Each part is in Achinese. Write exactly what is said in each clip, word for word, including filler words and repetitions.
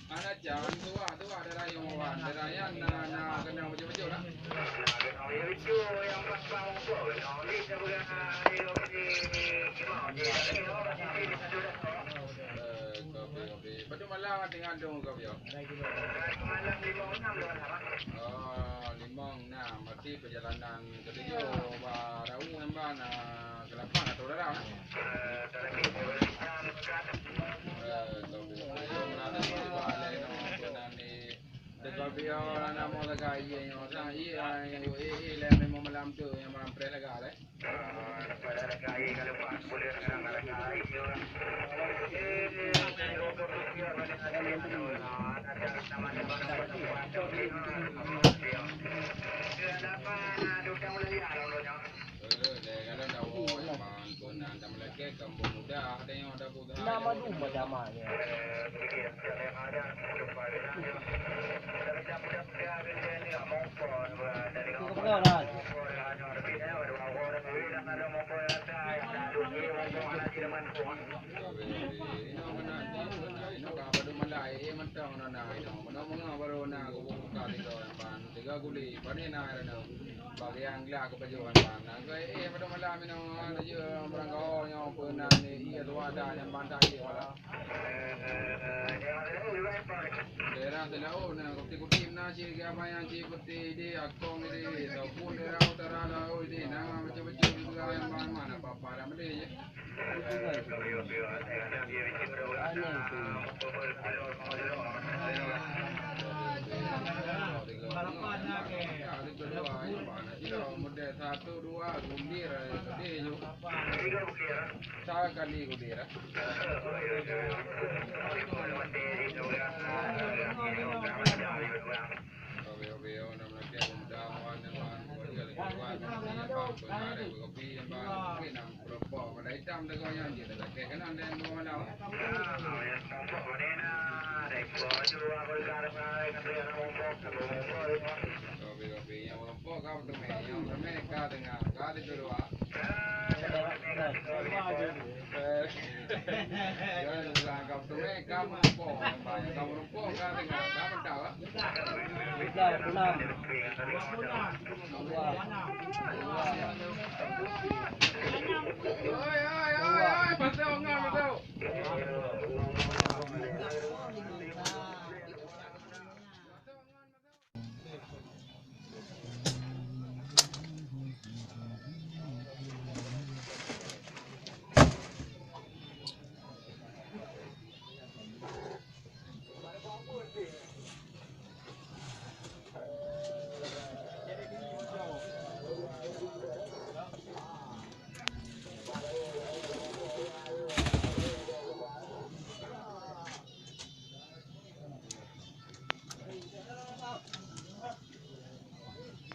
Hana can, tuah, tuah, daerah yang wan, daerah yang na, na kena bacut-bacut lah. Eh, kopi, kopi. Betul malam tinggal dong kopi. Oh, limong enam. Berarti perjalanan ketujuh, ba Rawu nyan ban, ah, kelapan atau dalam, eh? Eh, kopi, kopi. Ayo, melalui balik, no, apa nan di, di kopi, oh, nama lagi, iya, iya, iya, iya, iya, iya, iya, memang malam tu, yang malam pre lagi, eh? Bagian gleh keu pajoh ban. Nah, keu, eh, padum malam inoe, anu, jeuet barangkaho nyoe, peunan, eh, iya, tuha that nyang ban that, iya, malam. Daerah seulaôt na, Keuti-Keuti na, cit, Geupayang cit, Peuti di, Akong di, ataupun daerah utara laôt di, na, bacut-bacut juga nyang ban, mana apa-apa dah meude, ya. Satu, dua, gundir, eh, gede juga. Tiga kali gundir, eh. Oke, oke, ya, mudah-mudahan mudah-mudahan mudah-mudahan kopi, ya, Bang. Mungkin Rokok warna hitam tu kau yang dia tak pakai kena dan dua malam. Kopi-kopi yang rokok kau tu meh, yang tu meh kau tengah, kau di dua. Jangan kau tu meh, kau rokok, yang banyak kau rokok kau tengah, kau mentah.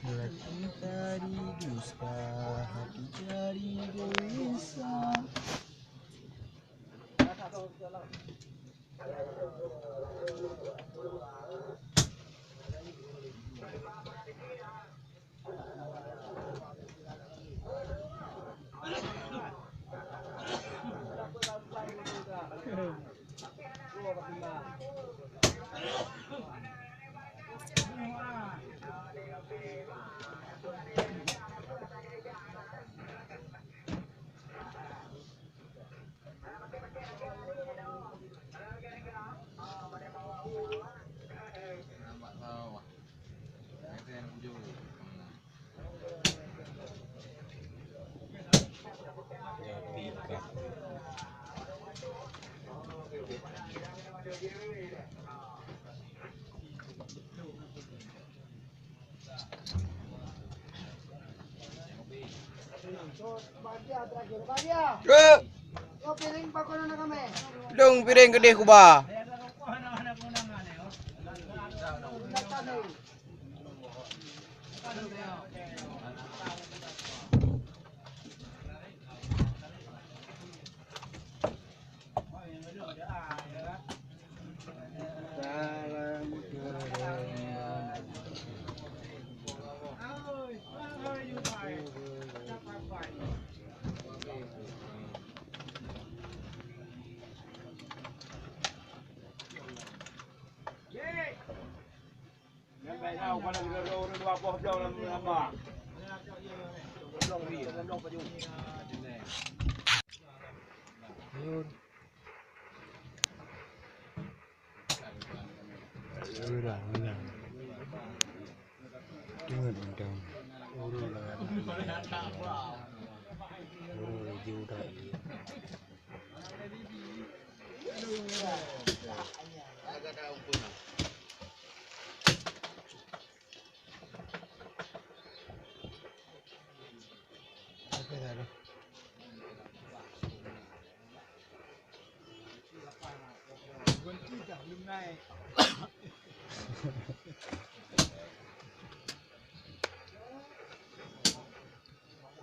Laki tadi dusta, hati jadi gelisah. Dong piring keudeh kuba.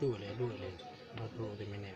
Tu lé, dua lé. Dua puluh lima menit.